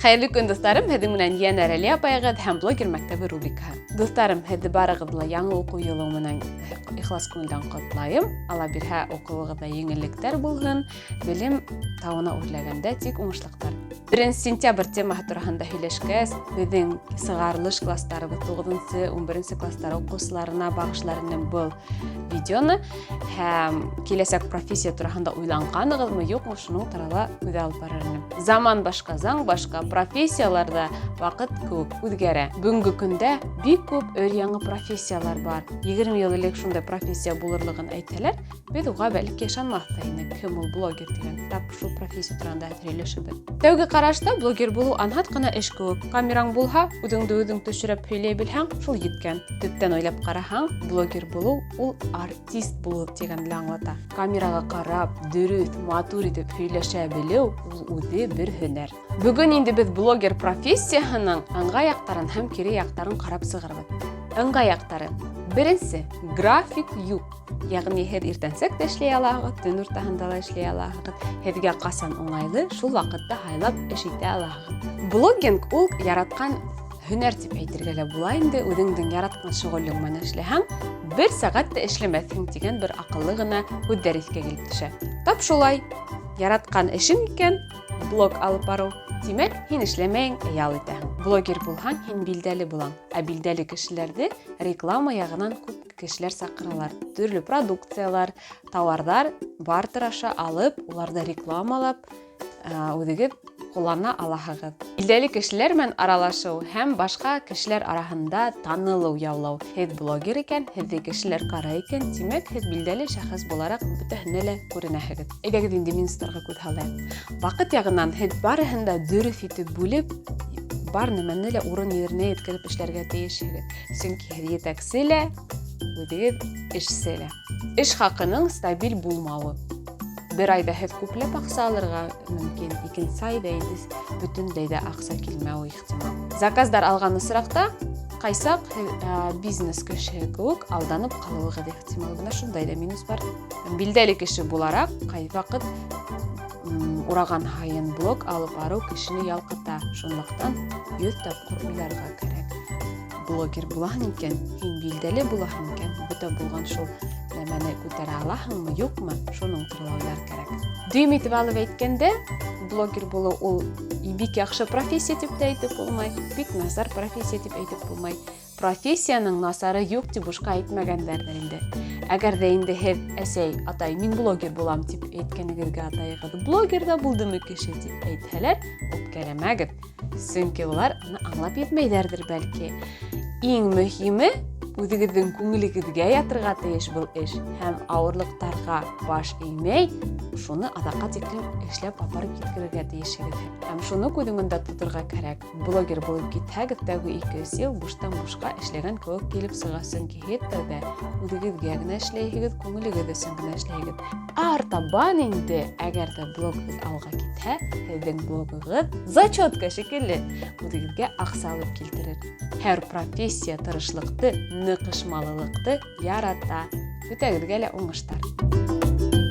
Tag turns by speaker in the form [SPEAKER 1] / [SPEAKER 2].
[SPEAKER 1] Хәйерле көн, дуҫтарым! Һеҙҙең менән йәнә Рәлиә апайығыҙ һәм Блогер мәктәбе рубрикаһы. Дуҫтарым, һеҙҙе барығыҙҙы ла яңы уҡыу йылы менән ихлас күңелдән ҡотлайым. Алла бирһә, уҡыуығыҙҙа еңеллектәр булһын, белем тауына үрләгәндә тик уңышлыҡтар. 1 сентябрь темаһы тураһында һөйләшкәс, беҙҙең сығарылыш класстарыбыҙ 9-нсы, 11-нсе класстар уҡыусыларына бағышлар инем был видеоны. Һәм киләсәк профессия тураһында уйланғанығыҙмы, юҡмы, шуның турала һүҙ алып барыр инем. Заман башҡа, заң башҡа, профессиялар ҙа ваҡыт кеүек үҙгәрә. Бөгөнгө көндә бик күп өр-яңы профессиялар бар. 20 йыл элек шундай профессия булырлығын әйтһәләр, беҙ уға бәлки ышанмаҫ та инек. Кем ул блогер тигән, тап шул профессия тураһында хәҙер һөйләшәбеҙ. Тәүге ҡарашта блогер булыу анһат ҡына эш кеүек. Камераң булһа, үҙеңде үҙең төшөрөп һөйләй белһәң, шул еткән. Төптән уйлап ҡараһаң, блогер булыу ул артист булыу тигәнде лә аңлата. Камераға ҡарап, дөрөҫ, матур итеп һөйләшә белеү ул үҙе бер һөнәр. Бөгөн инде беҙ блогер профессияһының ыңғай яҡтарын һәм кире яҡтарын ҡарап сығырбыҙ. Ыңғай яҡтары. Беренсе, график юҡ. Ягъни һеҙ иртәнсәк тә эшләй алаһығыҙ, төн уртаһында ла эшләй алаһығыҙ. Һеҙгә ҡасан уңайлы, шул ваҡытта һайлап эш итә алаһығыҙ. Блогинг ул яратҡан һөнәр тип әйтергә лә була инде. Үҙеңдең яратҡан шөғөлөң менән эшләһәң, бер сәғәт тә эшләмәҫһең тигән бер аҡыллы ғына һүҙҙәр иҫкә килеп төшә. Тап шулай, яратҡан эшең икән, блог алып барыу, тимәк, һин эшләмәйең, ял итәһең. Блогер булһаң, һин билдәле булаң. Ә билдәле кешеләрҙе реклама яғынан күп кешеләр саҡыралар. Төрлө продукциялар, тауарҙар бартер аша алып, уларҙы рекламалап, үҙегеҙ ҡуллана алаһығыҙ. Билдәле кешеләр менән аралашыу һәм башҡа кешеләр араһында танылыу яулау. Һеҙ блогер икән, һеҙҙе кешеләр ҡарай икән, тимәк, һеҙ билдәле шәхес булараҡ бөтәһенә лә күренәһегеҙ. Әйҙәгеҙ инде минустарға күҙ һалайыҡ. Ваҡыт яғынан һеҙ барыһын да дөрөҫ итеп бүлеп, бар нәмәне лә урын еренә еткереп эшләргә тейешһегеҙ. Сөнки һеҙ етәксе лә, үҙегеҙ эшсе лә. Эш хаҡының стабиль булмауы. Бер айҙа һеҙ күпләп аҡса алырға мөмкин, икенсе айҙа инде бөтөнләй ҙә аҡса килмәүе ихтимал. Заказдар алған осраҡта ҡайсаҡ һеҙ бизнес кешеһе кеүек алданып ҡалыуығыҙ ихтимал. Бына шундай ҙа минус бар. Билдәле кеше булараҡ ҡайваҡыт ураған һайын блог алып барыу кешене ялҡыта. Шунлыҡтан 100 тапҡыр уйларға кәрәк. Блогер булаһың икән, һин билдәле булаһың икән, бөтә булған шул нәмәне күтәрә алаһыңмы, юҡмы, шуның турала уйлар кәрәк. Дөйөм итеп алып әйткәндә, блогер булыу ул бик яҡшы профессия дип тә әйтеп булмай, бик насар профессия дип әйтеп булмай. Профессияның насары юҡ дип бушҡа әйтмәгәндәрҙер инде. Әгәр ҙә инде һеҙ, әсәй, атай, мин блогер булам дип әйткәнегеҙгә атайығыҙ блогер ҙа булдымы кеше дип әйтһәләр, үпкәләмәгеҙ. Сөнки улар аны аңлап етмәйҙәрҙер бәлки. Иң мөһиме, үҙегеҙҙең күңелегеҙгә ятырға тейеш был эш һәм ауырлыҡтарға баш эймәй, шуны аҙаҡҡа тиклем эшләп апарып еткерергә тейешһегеҙ. Һәм шуны күҙ уңында тоторға кәрәк. Блогер булып китһәгеҙ, тәүге 2-3 йыл буштан бушҡа эшләгән кеүек килеп сыға, сөнки һеҙ тәүҙә үҙегеҙгә генә эшләйһегеҙ, күңелегеҙ өсөн генә эшләйһегеҙ. Артабан инде, әгәр ҙә блогығыҙ алға китһә, һеҙҙең блогығыҙ зачетка шикелле үҙегеҙгә аҡса алып килтерер. Һәр профессия тырышлыҡты, ныҡышмалылыҡты ярата. Бөтәгеҙгә лә уңыштар!